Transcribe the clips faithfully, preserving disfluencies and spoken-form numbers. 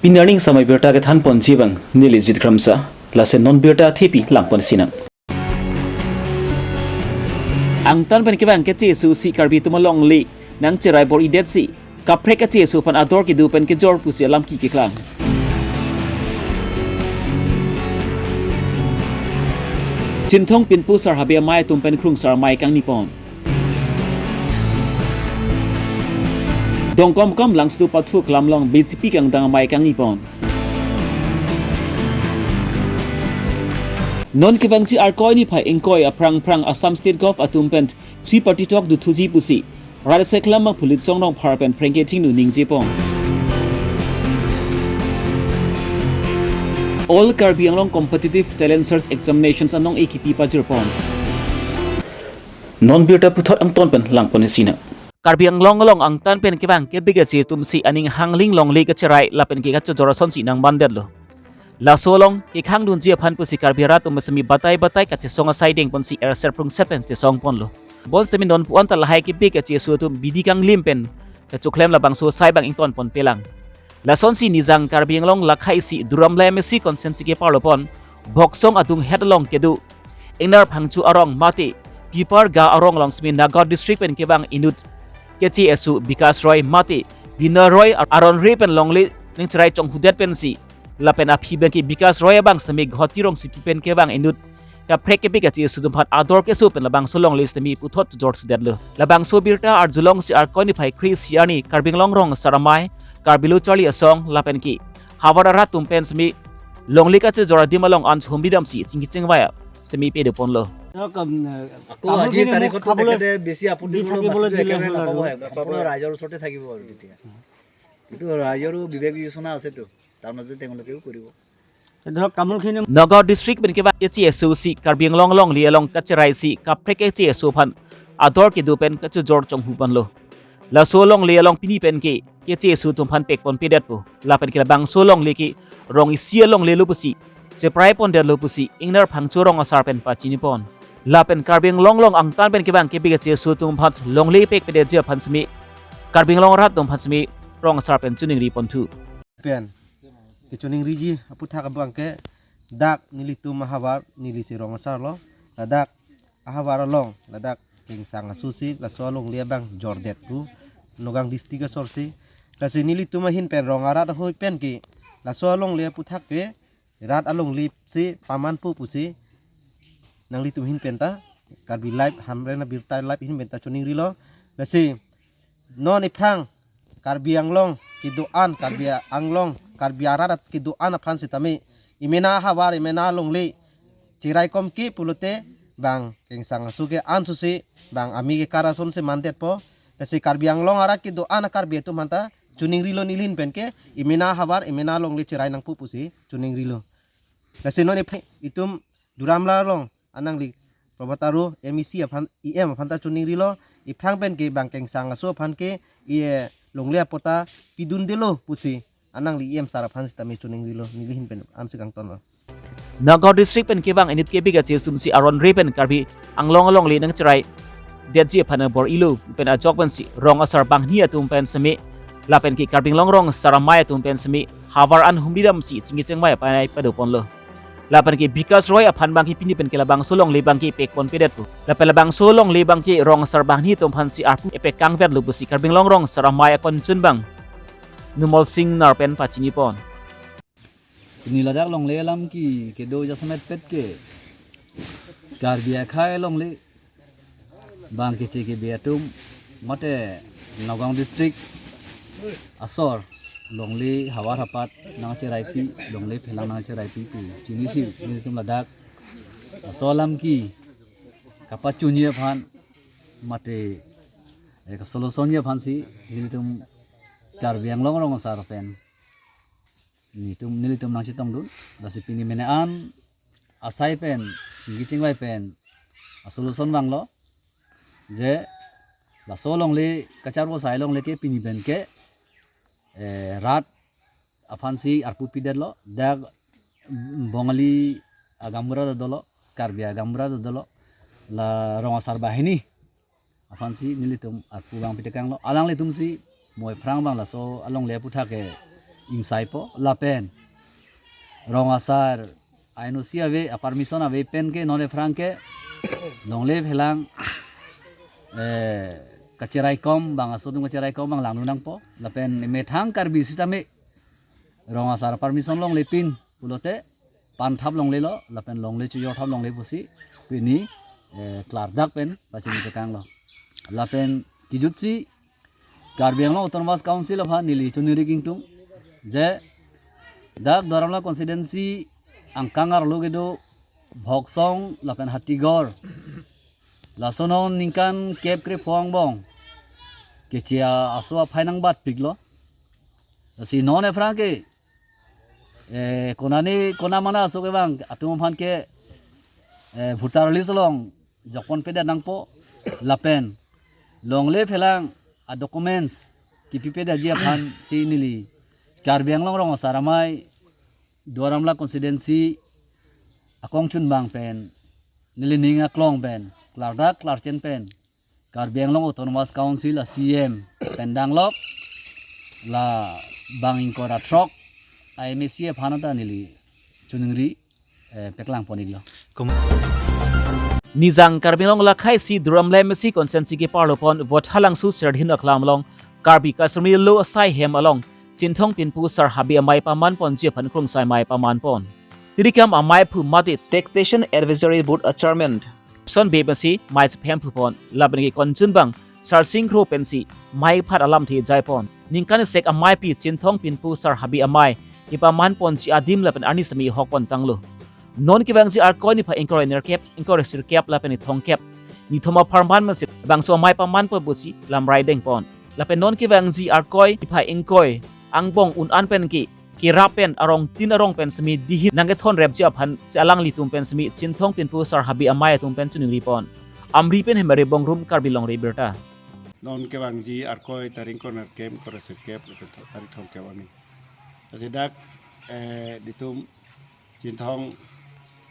Pini arni samai birta kethan ponji abang neli Jit Kramsa, lasi non birta thepi lang ponsinang. Angtan pen kevang keche asusi Karbi atum alongle nangcherai bor-idetsi kaprek keche asu aphan ador kedo pen kejor pusi alam keklang. Chinthong Pinpo Sar Habe amei atum pen Krungsar amei kangni pon. Dongkomkom Langso Pathu Klam along B J P kangdang amei kangni pon. Non kevangji Arkoi niphai ingkoi aphrang phrang Assam State Gov atum pen three party talk dothuji pusi Rat Seklam Mangphulit Songrong Phar pen phrengke thingnu ningje pon. All Karbi Anglong Competitive Talent Search Examinations anong ekipi pajir pon. Non birta puthot angton pen lang ponsinang. Karbi Anglong along angtan pen kevang kebik achi atumsi aning hangling longle kacherai lapen ke kachojor asonsi nangmandetlo. Laso along kekhang dunji aphan pusi Karbi arat atum semi batai batai kachesong asai deng ponsi erser prungset pen chesong ponlo. Bonsitame non pu-an ta lahai kebik achi asu atum bidi kanglim pen kachoklem labangso asai abang ington ponpelang. Lasonsi Nijang Karbi Anglong lakhaisi Duar Amla M A C constituency keparlo pon Boksong adung het along kedo Ingnar Phangcho arong mate Pipar Ga arong along semi Nagaon district pen kevang inut keche asu Bikas Roy mate Binoy Roy aron re pen longle nangcherai chonghudet pensi lapen aphi abangke Bikas Roy abang semi Guwahati rongsopi pen kevang inut kaprek kebik achi asu atum aphan ador keso pen labangso longle semi puthot jorthudet lo. Labangso birta arjulongsi Arkoi niphai kre-isi arni Karbi Anglong Rong Asar Amei, Karbi Lo Charli Asong lapen ke havar arat atum pen semi longle kachojor adim along an humri damsi chingki chingvai semi pedo ponlo. ধৰক, উম, আকৌ তামোল আজি খিনি তাৰিখতো খাবলৈ তেখেতে বেছি আপত্তি দি কৰিলেও থাকিবলৈ মাটিটো দিলে একেবাৰে হ'ল আৰু। নাপাব, সম্পূৰ্ণ ৰাইজৰ ওচৰতে থাকিব আৰু তেতিয়া। কিন্তু ৰাইজৰো বিবেক বিবেচনা আছেতো, তাৰ মাজতে তেওঁলোকেও কৰিব। ধৰক, তামোলখিনি Nagaon district pen kevang keche asusi Karbi Anglong alongle along kacheraisi kaprek keche asu aphan ador kedo pen kachojor chonghu ponlo. Laso alongle along pini pen ke keche asu atum aphan pek ponpedetpo. Lapen ke labangso alongle ke rong isi alongle lo pusi cheprai pondetlo pusi Ingnar Phangcho rong asar pen pachini pon. Lapen Karbi Anglong along angtan pen kevang kebik achi asu atum aphan longle pekpedetji aphan semi Karbi Anglong arat atum aphan semi rong asar pen choningri ponthu. Pen kechoningriji aputhak abangke dak nelitum ahavar nelisi rong asar lo, ladak ahavar along ladak kengsang asusi laso alongle abang jordet pu Nagaon district asorsi. Lasi nelitum ahin pen rong arat ahoi pen ke laso alongle aputhak ke rat alongle si pamanpo pusi nanglitum ahin pen ta Karbi Live Hamren Abirta Live ahin pen ta choningrilo. Lasi non ephrang Karbi Anglong kedo-an, Karbi Anglong, Karbi arat kedo-an aphan sitame emena ahavar, emena alongle cherai komke pulote bang kengsang asu ke an susi bang ami ke karason si mandetpo. Lasi Karbi Anglong arat kedo-an Karbi atum aphan ta choningrilo, neli ahin pen ke emena ahavar, emena alongle cherai nangpo pusi choningrilo. Lasi non ephrang itum Duar Amla along anangli Prabhat Taro M A C aphan, E M aphan ta choningrilo, ephrang pen ke bang kengsang asu aphan ke e longle apota pidundelo pusi anangli E M sir aphan sitame choningrilo, neli ahin pen ansi kangtonlo. Nagaon district pen kevang inut kebik achi asumsi aron re pen Karbi Anglong alongle nangcherai detji aphan bor-ilo pen ajok pensi rong asar banghini atum pen semi lapen ke Karbi Anglong Rong Asar Amei atum pen semi havar an humri damsi chingki chingvai aphan ai pado ponlo. Lapen ke Bikas Roy aphan abangke pini pen ke labangso alongle abangke pek ponpedetpo. Lapen labangso alongle abangke rong asar banghini atum aphansi arpu epek kangvetlo pusi Karbi Anglong Rong Asar Amei akonchun abang Numol Singnar pen pachini pon. Pini ladak longle alam ke kedo jasemet pet ke Karbi akhei alongle bang keche kebe atum mate Nagaon district asor longle havar hapat nangcheraipi, longle phelang nangcheraipi pu chinisi nelitum ladak laso alam ke kapachunji aphan mate, eh, ka-solution ji aphansi nelitum Karbi Anglong Rong Asar pen nelitum, nelitum nangchetongdun. Lasi pini mene an asai pen, chingki chingvai pen a-solution vanglo je laso alongle kacharvo asai alongle ke pini pen ke, eh, rat aphansi arpu pidetlo, dak Bongali agaonbura ta dolo, Karbi agaonbura ta dolo, la rong asar banghini aphansi nelitum arpu vangpi tekanglo. Alanglitumsi mo ephrang abang laso alongle aputhak ke ingsaipo lapen rong asar aino si ave, a permission ave pen ke non aphrang ke longle phelang, eh, kacheraikom bang, aso atum kacheraikom bang langdun nangpo lapen methang Karbi sitame rong asar permission longle pin pulote panthap longlelo lapen longle chojor thap longle pusi pini, eh, klardak pen pachini tekanglo. Lapen kejutsi Karbi Anglong Autonomous Council aphan neli choningri kangtung je dak Duar Amla constituency angkang arlo kedo Bhoksong lapen Hatigor, laso non ningkan kep krepho angbong keche aso aphai nangbatpiklo. Lasi non aphrang ke, eh, konane kona mana aso kevang atum aphan ke, eh, voter list along jokponpedet nangpo lapen longle phelang a documents kepipedetji aphansi neli Karbi Anglong Rong Asar Amei Duar Amla constituency akongchunbang pen neli ning aklong pen klardak klarchen pen Karbi Anglong Autonomous Council a C E M pen danglok la bang ingkoi ra throk a M A C aphan ta neli choningri, eh, peklangpon-iklo. Nijang Karbi Anglong lakhai si Duar Amla M A C constituency keparlopon Vothatlangso Serdihun aklam along Karbi Kasarmi Lo Asai Hem along Chinthong Pinpo Sar Habe Amei pamanponji aphan krungsai mei pamanpon. Tirikam amei aphu mate Taxation Advisory Board a Chairman Son Bey pensi mei chephem phupon lapen ke konchunbang Sarsing Kro pensi mei phat alamthe jaipon. Ningkan sek ameipi Chinthong Pinpo Sar Habe Amei kepamanponji adim lapen arni sitame hokpon tanglo. Non kevangji Arkoi niphai ingkoi ra nerkep, ingkoi ra sirkep lapen ithongkep, nithom apharman pensi labangso amei pamanpon pusi lamrai dengpon. Lapen non kevangji Arkoi niphai ingkoi angbong un-an pen ke kerap pen arong tin arong pen semi dihin nangkethonrepji aphansi alanglitum pen semi Chinthong Pinpo Sar Habe Amei atum pen choningripon. Amri pen Hemari Bongrung, Karbi Longri Abirta. Non kevangji Arkoi tarik ingkoi ra nerkep, ingkoi ra sirkep lapen tho-, tarik thomkep arni. Lasi dak, eh, ilitum Chinthong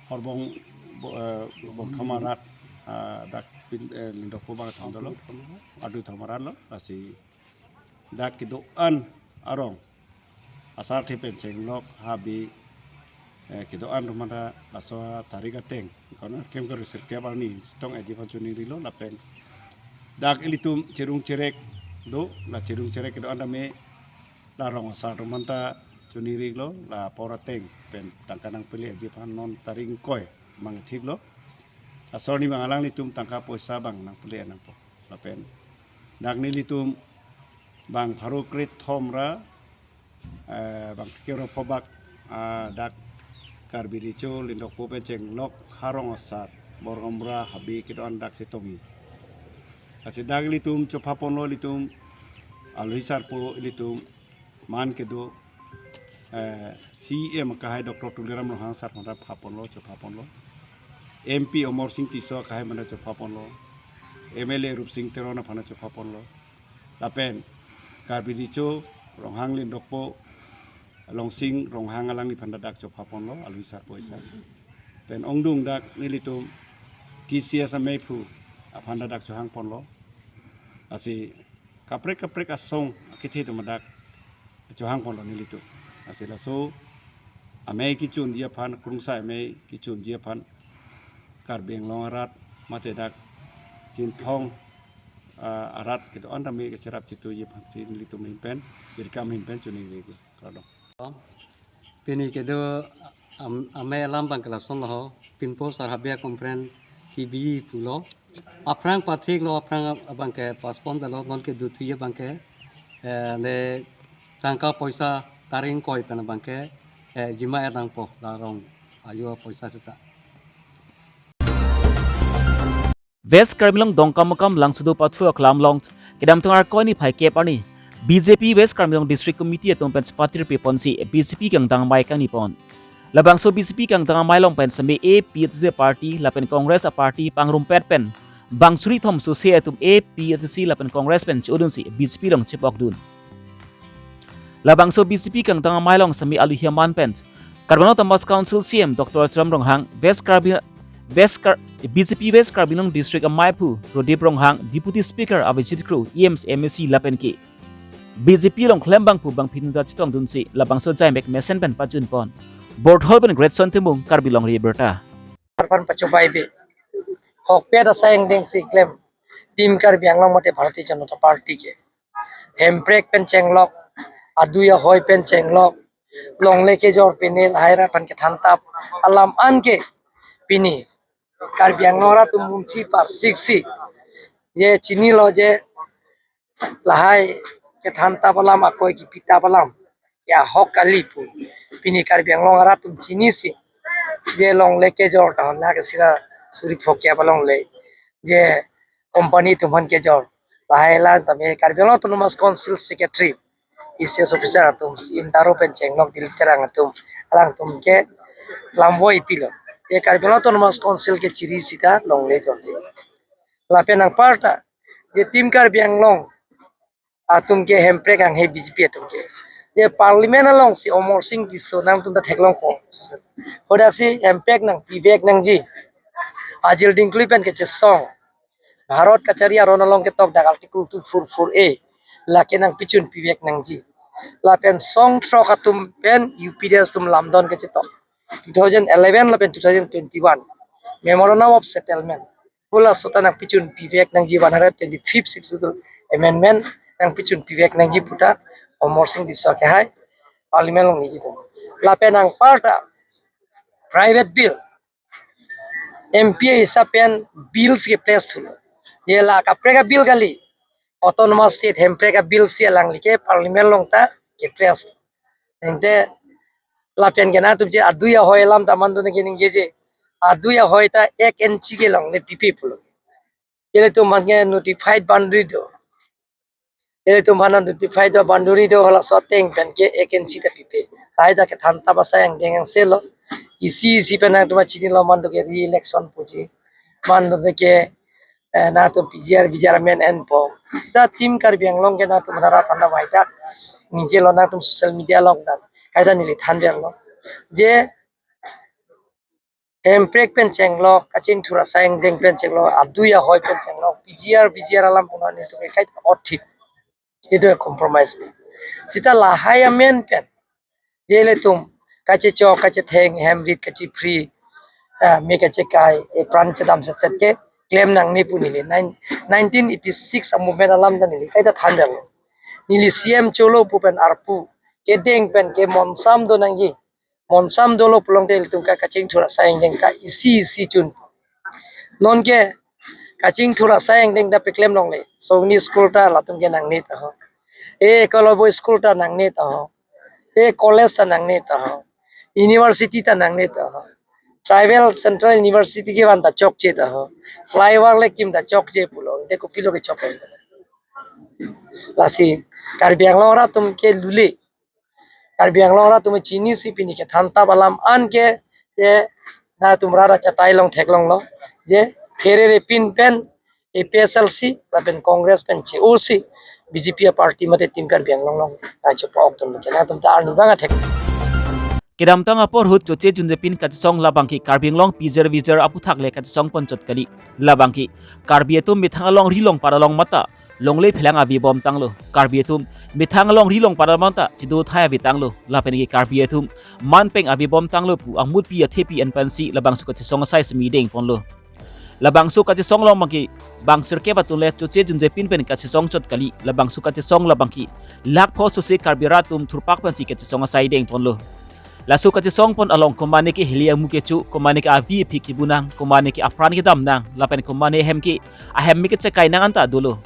Horbong bo-, eh, Bongthom arat, ah, dak pin, eh, Lindokpo bang thom dolo. Ardu thom arat lo, lasi dak kedo-an arong asarthe pen chenglok habe, eh, kedo-an atum anta laso tarik ateng ingkoi ra nerkep, ingkoi ra sirkep arni chetong-etji aphan choningrilo lapen dak ilitum cherung cherek do, la cherung cherek kedo-an tame la rong asar atum anta choningrilo, la apor ateng pen tangka nangpele-etji aphan non tarik ingkoi mang thiklo. Laso arni bang alanglitum tangka poisa bang nangpele nangpo. Lapen dak nelitum bang pharo kre thom ra, eh, bang kero phobak, ah, dak Karbi Recho Lindokpo pen chenglok ha rong asar Borgamra Habe kedo-an dak chetongji. Lasi dak ilitum chophaponlo, ilitum alohi sarpo ilitum man kedo, eh, C E M akehai Doctor Tuliram Ronghang sar aphanta phaponlo, chophaponlo. M P Amarsing Tisso akehai aphanta chophaponlo. M L A Rupsing Teron aphanta chophaponlo. Lapen Karbi Recho Ronghang Lindokpo Longsing Ronghang alangliphan ta dak chophaponlo, alohi sarpo isa. Pen ongdung dak nelitum K C S amei aphu aphanta dak chohangponlo. Lasi kaprek kaprek asong akethe atum dak chohangponlo nelitum. Lasi laso amei kechunji aphan, krungsai amei kechunji aphan Karbi Anglong arat mate dak Chinthong, ah, arat kedo-an tame kacherap chituji aphansi nelitum ahin pen, Birkam ahin pen choningri kardom. Pini kedo am-, amei alam abang ke lasonlo ho, Pinpo Sar Habe a-conference kebi pulo. Aphrang pathiklo, aphrang abang ke postpone dalo, non kedo thuji abang ke, eh, ne tangka poisa tarik ingkoi pen abang ke, eh, jima-et nangpo, la rong ajo poisa seta. West Karbi Anglong Dongkamukam Langsudo Pathu aklam along kedamtang Arkoi niphai kep arni B J P West Karbi Anglong District Committee atum pen chepatirpi ponsi B J P kangdang amei kangnipon. Labangso B J P kangdang amei along pen semi A P H C party lapen Congress a-party pangrumpet pen bang suri thom sose atum A P H C lapen Congress pen che-odunsi B J P along chepokdun. Labangso B J P kangdang amei along semi alohi aman pen Karbi Anglong Autonomous Council C E M Doctor Tuliram Ronghang, West Karbi, West Kar-, B J P West Karbi Anglong District amei aphu Pradip Ronghang, Deputy Speaker Abhijit Kro, E M C, M A C lapen ke B J P along klem abang pu bangphi nunda chetongdunsi labangso jaimek mesen pen pajunpon. Borthol pen Greatson Timung, Karbi Longri Abirta. Arpan pachobai be. Hokpet asai angdeng si klem Team Karbi Anglong mate Bharatiya Janata Party ke. Hemprek pen chenglok, adui ahoi pen chenglok, longle kejor pine lahai rat aphan kethan tap alam an ke pini Karbi Anglong arat atum munthi parsiksi je chinilo je lahai kethan tap alam, akoi kipi tap alam ke ahok kali pu pini Karbi Anglong arat atum chinisi je longle kejor tahon na ke sira suri phokya balongle je company atum aphan kejor. Lahai lang tame Karbi Anglong Autonomous Council Secretary, E C S officer atum, C M Taro pen chenglok Dilip Terang atum, alangtum ke lamvoi pilo. Ye Karbi Anglong Autonomous Council ke chiri sita longle jorji. Lapen anparta je Team Karbi Anglong atum ke Hemprek anghe B J P atum ke. Je Parliament alongsi Amarsing Tisso nangtum ta theklongpo. Hodaksi Hemprek nangpivek nangji. Ajil Dingkli pen kechesong Bharat kachari aron along ketok dak Article two four four A lake nangpichun pivek nangji. Lapen song throk atum pen U P D S atum lamdon kechetok two thousand eleven lapen two thousand twenty-one Memorandum of Settlement. Pula sota nangpichun pivek nangji, one hundred twenty-fifth Sixth Schedule Amendment nangpichun pivek nangji puta Amarsing Tisso ke hai Parliament along niji tu. Lapen anparta private bill, M P hisap pen bills ke place thulo. Ye la kaprek abill kali. Autonomous State Hemprek abill si alangli ke Parliament along ta ke place. Ente lapen ke nangtum je adui ahoi alam ta mandun ke ningje je. Adui ahoi ta ek inchi ke longle pipe pulo. Ilitum aphan ke notified boundary do. Ilitum aphan notified boundary do, halaso ateng pen ke ek inchi ta pipe. Lahai ta kethan tap asai angdeng angselo. Isi isi pen nangtum chinilo mandun ke re-election puji. Mandun ke eh, nangtum P G R, V G R amen enpo. Sita Team Karbi Anglong ke nangtum hara panda waidak. Ningjelo nangtum social media along dan. Kaita neli than berlo. Je Hemprek pen chenglok, kachingthur asai angdeng pen chenglok, adui ahoi pen chenglok, P G R, V G R alam punon nelitum ke kaita othip. Itu compromise. Sita lahai amen pen je ilitum kachechok, kachetheng, hem rit, kachephri, ah, me kachekai, epran chedam setset ke klem nangne pu neli nine, nineteen eighty-six a-movement alam ta neli kaita than berlo. Neli C M cholo pu pen arpu kedeng pen ke monsam do nangji. Monsam dolo pulote ilitum ke kachingthur asai angdeng ta isi isi chun. Non ke kachingthur asai angdeng ta peklem longle. Songni school ta latum ke nangne taho. E Ekolobyo school ta nangne taho. E college ta nangne taho. University ta nangne taho. Tribal Central University kevan ta chokche taho. Flyover le kim ta chokche pulo. Ante kopilo kechok. Lasi Karbi Anglong arat atum ke lule. Karbi Anglong arat atum chinisi pini kethan tap alam an ke, je nangtum rara chatai long theklonglo. Je pherere pin pen A P H L C lapen Congress pen che-osi B J P a-party mate Team Karbi Anglong along achopa-ok dunlo ke nangtum ta arni abang athek. Kedamtang apor ahut Choche Junjepin kachesong labang ke Karbi Anglong P J R V J R aphuthak le kachesong ponchot kali. Labang ke Karbi atum methang along ri longpat along mata longle phelang ave bomtanglo. Karbi atum methang along ri longpat along mata chedothai avetanglo. Lapen ke Karbi atum manpeng ave bomtanglo pu angmutpi athepi an pensi labangso kachesong asai semi dengponlo. Labangso kachesong along abang ke bang sirkep atum le Choche Junjepin pen kachesong chot kali. Labangso kachesong labang ke lakh pho sose Karbi arat atum thurpak pensi kachesong asai dengponlo. Laso kachesong pon along komane ke hili amu kecho, komane ke avi aphi kebu nang, komane ke apran kedam nang, lapen komane hem ke ahem me kechekai nang anta dolo.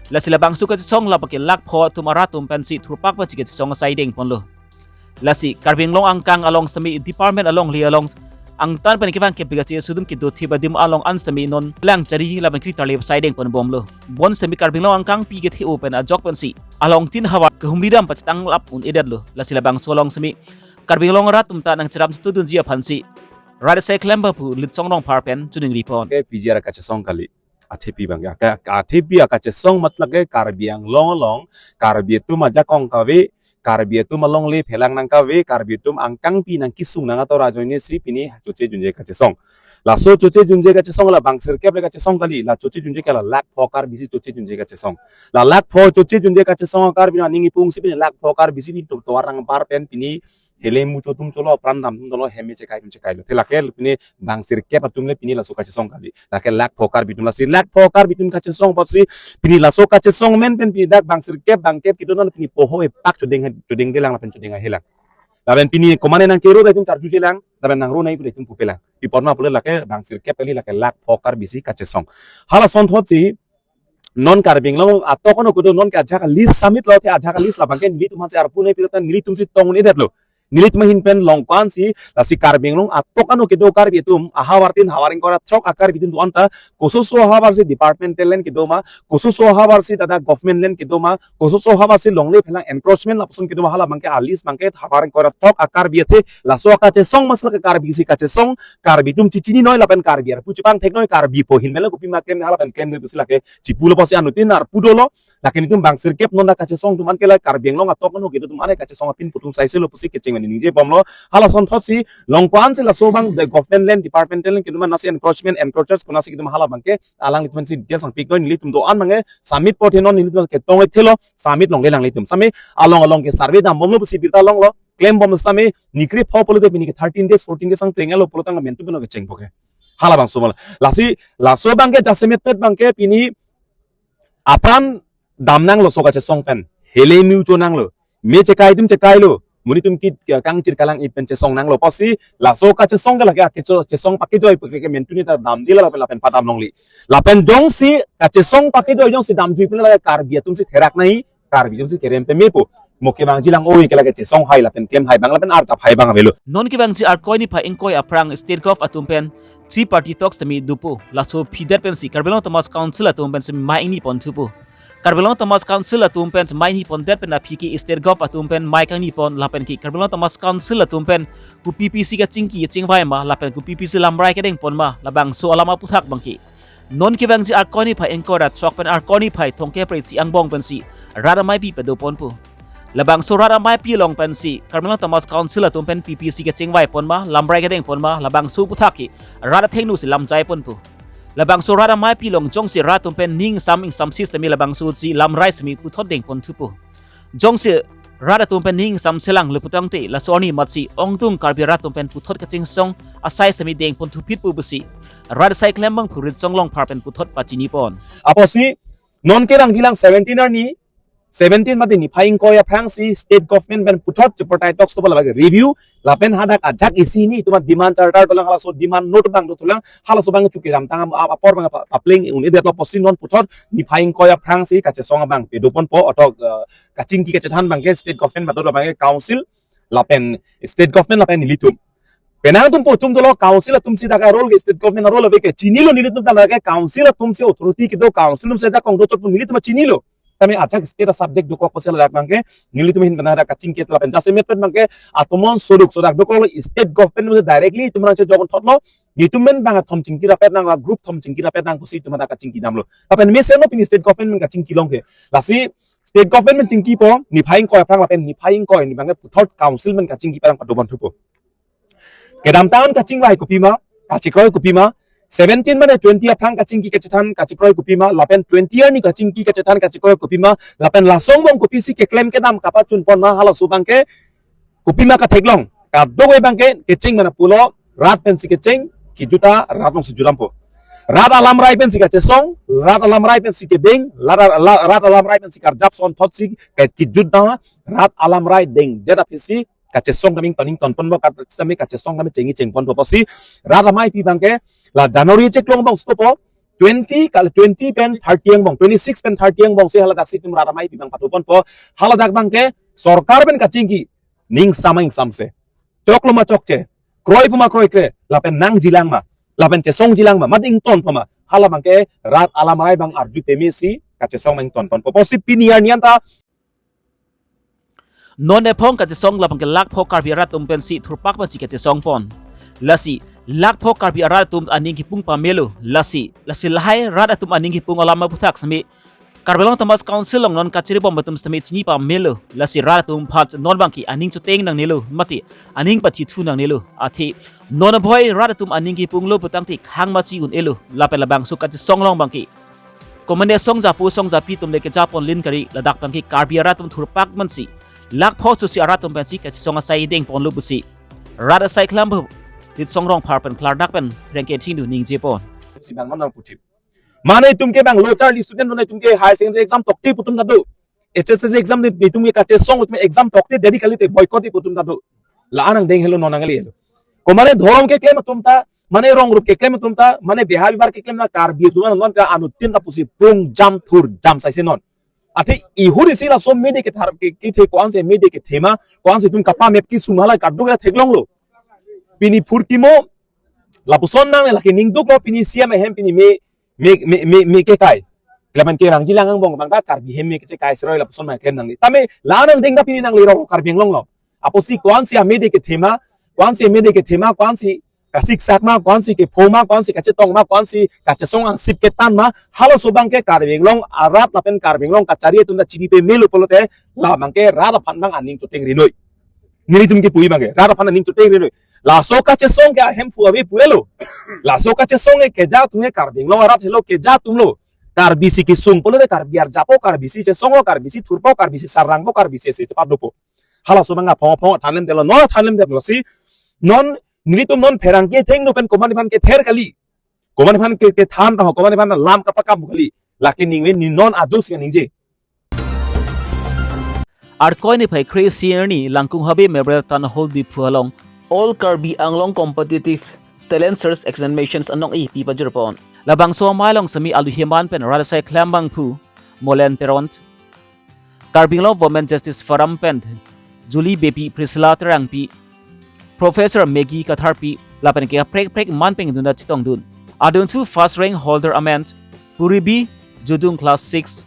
Lasi labangso kachesong labang ke lakh pho atum arat atum pensi thurpak pensi kachesong asai dengponlo. Lasi Karbi Anglong angkang along semi department alongle along angtan pen kevang ke bigache sudum kedo thip adim along an semi non lang chari lapen kri tarlip asai dengponbomlo. Bon semi Karbi Anglong angkangpi kethe-o pen ajok pensi along tin havar kehumri dam pachetang lap un-edetlo. Lasi labangso along semi Karbi Anglong arat atum ta nangcherap student ji aphansi rat asai klem ba pu Litsong Rongphar pen chuning ripon. Ke P G R kachesong kali. Athepi abang ke. Ka, ka athepi akachesong matlab ke Karbi Anglong along, Karbi atum ajakong kave, Karbi atum alongle phelang nangkave, Karbi atum angkangpi nangkesung nang ator ajoine si pini choche junje kachesong. Laso choche junje kachesong la bang sirkep le kachesong kali, la choche junje ke la lakh pho Karbi si choche junje kachesong. La lakh pho choche junje kachesong Karbi aning ipung si pini lakh pho Karbi si pini to tovar nangbar pen pini hele mucho atum cholo, pran dam atum cholo, hem chekai atum chekailo. Te lake pini bang sirkep atum le pini laso kachesong kali. Lake lakh pho Karbi atum, lasi lakh pho Karbi atum kachesong apotsi pini laso kachesong amen pen pini dak bang sirkep bang kep kedo non pini poho epak chodeng, chodengdelang lapen chodeng ahelang. Lapen pini komane nangkero dai atum karjujelang, lapen nangro nai pu dai atum pupelang. Pi apot ma pule lake bang sirkep kali, lake lakh pho Karbi si kachesong. Hala asonthot si non Karbi Anglong atok ano kedo non ke ajak list submit lo, te ajak list labang ke nelitum aphansi arpu nai pilotan nelitum si tong un-edetlo. Nelitum ahin pen long ko-an si, lasi Karbi Anglong atok ano kedo Karbi atum, ahavar tin havar ingkoi ra throk a-Karbi atum do-an ta, kososo ahavar si departmental land kedo ma, kososo ahavar si tada government land kedo ma, kososo ahavar si longle phelang encroachment lapuson kedo ma, hala abang ke a-list abang ke havar ingkoi ra throk a-Karbi athe, laso akachesong mas lake Karbi si kachesong, Karbi atum chichini noi lapen Karbi arpu chepangthek noi, Karbi po ahin melo kopima klem hala pen klem noi pusi lake chipulo apotsi anuttin arpu dolo. Lake nelitum bang sirkep non dak kachesong atum an ke la Karbi Anglong atok ano kedo atum an kachesong apin pu atum saise lo pusi kecheng mani ningje bomlo. Hala asonthot si long ko-an si laso abang the government land, departmental land kedo ma, nasi encroachment, encroachers ko nasi kedo ma, hala abang ke alanglitum si details nangpik noi, nelitum do-an abang ke submit apot he non nelitum ketong ethelo, submit longlelang nelitum. Sami along along ke survey dam bomlo pusi birta longlo, klem bom sami nikri pho pulote pini ke thirteen days, fourteen days ang tengelo pulotang mentu beno kecheng po ke. Hala abang somol. Lasi laso abang ke jasemet pet abang ke pini apran dam nanglo so kachesong pen. Hele mucho nanglo. Me chekai atum chekailo. Monit atum kit kangchir kalang-it pen chesong nanglo apotsi laso kachesong ke lake akecho chesong pakejoi pu ke mentu ni ta damde la lapen lapen padam longle. Lapen jongsi kachesong pakejoi jongsi damjui pen lake Karbi atum si therak nai, Karbi atum si kerem pemepo. Mo kevangjilang oi ke lake chesong hai lapen klem hai abang lapen arjap hai abang avelo. Non kevangji Arkoi niphai ingkoi aphrang State Gov atum pen three party talks tame dopo. Laso aphi det pensi Karbi Anglong Autonomous Council atum pensi mai ingni pon thupo. Karbi Anglong Autonomous Council atum pen mai ingni pon det pen aphi ke State Gov atum pen mai kangni pon lapen ke Karbi Anglong Autonomous Council atum pen kopi pisi kachingki kachingvai ma lapen kopi pisi lamrai kedeng pon ma labangso alam aputhak abang ke non kevangji Arkoi niphai ingkoi ra throk pen Arkoi niphai thomkep ra isi angbong pensi rat amaipi pado ponpo. Labangso rat amaipi along pensi Karbi Anglong Autonomous Council atum pen P P C kachingvai pon ma, lamrai kedeng pon ma, labangso aputhak ke rat athengno si lamjai ponpo. Labangso rat amaipi along jongsi rat atum pen ning ingsam ingsam system labangso si lamrai semi puthot deng pon thupo. Jongsi rat atum pen ning ingsam selang le putangte laso arni amatsi ongdung Karbi rat atum pen puthot kachingsong asai semi deng pon thuphit pu pusi rat asai klembang phurit chonglong phar pen puthot pachini pon. Apotsi non kerang gilang seventeen arni, seventeen mate niphai ingkoi aphrang si state government pen puthot tripartite talks to bola bagi review lapen hadak ajak isi ni tuma demand charter dolang, halaso demand note abang dothulang, halaso abang chuki ramtang am- ap- apor abang pa- papleng un-edetlo apotsi non puthot niphai ingkoi aphrang si kachesong abang pado ponpo atok, eh, kachingki kachethan abang ke state government matot abang ke council lapen state government lapen nelitum. Penang atum po atum dolo council atum si dak a-role ke state government a-role ave ke chinilo, nelitum ta lake council atum si authority kedo, council atum si ajakong dochot pu nelitum chinilo. Tame ajak state a-subject dokok apotsi ladak abang ke nelitum ahin pen hadak kachingki lapen jasemet pen abang ke atomon soduk sodak dokok lo, state government atum si directly itum rang chejok thotlo, nelitum men abang athom chingki rapet nang, group thom chingki rapet nang pusi itum hadak kachingki damlo. Lapen mesen lo pini state government kachingki along ke. Lasi state government chingkipo niphai ingkoi aphrang lapen niphai ingkoi ni abang ke puthot council pen kachingki parang pado pon thupo. Kedamtang an kachingvai kopima, kachikroi kopima, seventeen mane twenty aphrang kachingki kachethan kachikroi kopima, lapen twenty arni kachingki kachethan kachikroi kopima, lapen laso angbong kopisi keklem kedam kapachun pon ma, halaso abang ke kopima katheklong. Kadokave abang ke kecheng mana pulo, rat pensi kecheng, kejut ta rat alongsi jutdampo. Rat alamrai pensi kachesong, rat alamrai pensi kedeng, rat, rat, rat alamrai pensi karjap asonthot si ke- kejut dam, rat alamrai dengdet aphisi kachesong daming toning ton ponpo, kat- sitame kachesong daming chengni cheng ponpo apotsi rat amaipi abang ke la January cheklong abang stopo, twenty kal twenty pen thirty angbong, twenty-six pen thirty angbong si haladak si itum rat amaipi abang pado ponpo. Haladak abang ke sorkar pen kachingki, ning ingsam ma ingsamse, choklo ma chokche, kroi pu ma kroikre, lapen nangjilang ma, lapen chesongjilang ma, mat ingtonpo ma, hala abang ke rat alamrai abang arju peme si kachesong ma ington ponpo apotsi pini arni anta non ephong kachesong labang ke lakh pho Karbi arat atum pensi thurpak pensi kachesong pon. Lasi lakh pho Karbi arat atum aning kipung pamelo. Lasi, lasi lahai rat atum aning kipung alam aputhak semi Karbi Anglong Autonomous Council along non kachiri bom atum sitame chini pamelo, lasi rat atum aphan non abangke aning choteng nangnelo, mate aning pachithu nangnelo, athe non abhoi rat atum aning kipunglo putangte khang masi un-elo, lapen labangso kachesong along abangke komatne song japo song japi atum le keja ponlin kari, ladak abangke Karbi arat atum thurpak mansi, lakh pho susi arat atum pensi kachesong asai deng ponlo pusi rat asai klam bu Ritsong Rongphar pen klardak pen rengke thingdu ningje pon. Si bang non puthip. Mane itum ke bang low charge student non itum ke higher secondary exam tokte pu atum ta do. H S S C exam de itum ke kachesong itum exam tokte dedi kalite boycott pu atum ta do. La anang deng helo non nangle helo. Komane dhorom keklem atum ta, mane rong rup keklem atum ta, mane beha bibar keklem na Karbi atum non ta anuttin ta pusi prung jam thur jam saise non. Athe ihur isi laso mede kethar ke, kethe ko-ansi mede kethema, ko-ansi itum kapamep kesung halai kadung ya theklonglo. Pini phurkimo, lapuson nang lake ningduklo pini C M ahem pini me, me, me, me, me kekai. Klemen ke rangji lang angbong bang ta Karbi hem me kechekai seroi lapuson ma klem nangli. Tame la nang deng ta pini nangli rong Karbi Anglong lo. Apotsi ko-ansi amede kethema, ko-ansi amede kethema, ko-ansi kasiksak ma, ko-ansi kepho ma, ko-ansi kachetong ma, ko-ansi kachesong angsip ketan ma, halaso abangke Karbi Anglong arat lapen Karbi Anglong kachari atum ta chini pamelo pulote, la abangke rat aphan bang aning choteng rinoi. Nelitum kepu abangke, rat aphan aning choteng rinoi. Laso kachesong ke ahemphu ave puelo. Laso kachesong ke keja atum ke Karbi Anglong arat helo keja atumlo. Karbi si kesung pulote Karbi arjapo, Karbi si chesongpo, Karbi si thurpo, Karbi si sarangpo, Karbi si ese chepat dopo. Halaso abang aphong aphong thanlem detlo, non thanlem detlo si. Non nelitum non pherangke thengno pen komatne aphan kether kali. Komatne aphan ke, kethan ta ho, komatne aphan lam kapakam kali. Lake ningve ni non ajo si ningje. Arkoi niphai kre-isi arni Langkung Habe Memorial Town Hall Diphu along All Karbi Anglong Competitive Talent Search Examinations anong-e pi pajirpon. Labangso amei along sitame alu heman pen rat asai klam bangphu Molen Teron, Karbi Anglong Women Justice Forum pen Julie Beypi, Priscilla Terangpi, Professor Maggie Katharpi lapen ke kaprek kaprek man pen dunda chetongdun. Adunthu first rank holder amen Puribi Judung, class six,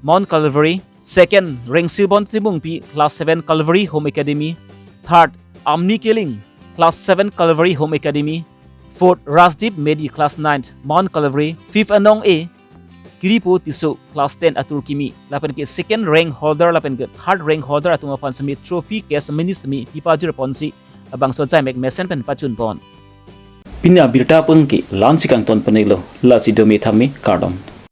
Mount Calvary, second Rengsibon Timungpi, class seven, Calvary Home Academy, third Amni Killing, class seven, Calvary Home Academy, fourth Rajdeep Medi, class ninth, Mount Calvary, fifth anong-e Kiripo Tisso, class ten, Atur Kimi, lapen ke second rank holder lapen ke third rank holder atum aphan sitame trophy cash money sitame pi pajirponsi labangso ajaimek mesen pen pachunpon. Pini abirta pun ke la-ansi kangton ponelo, lasi dome thame kardom.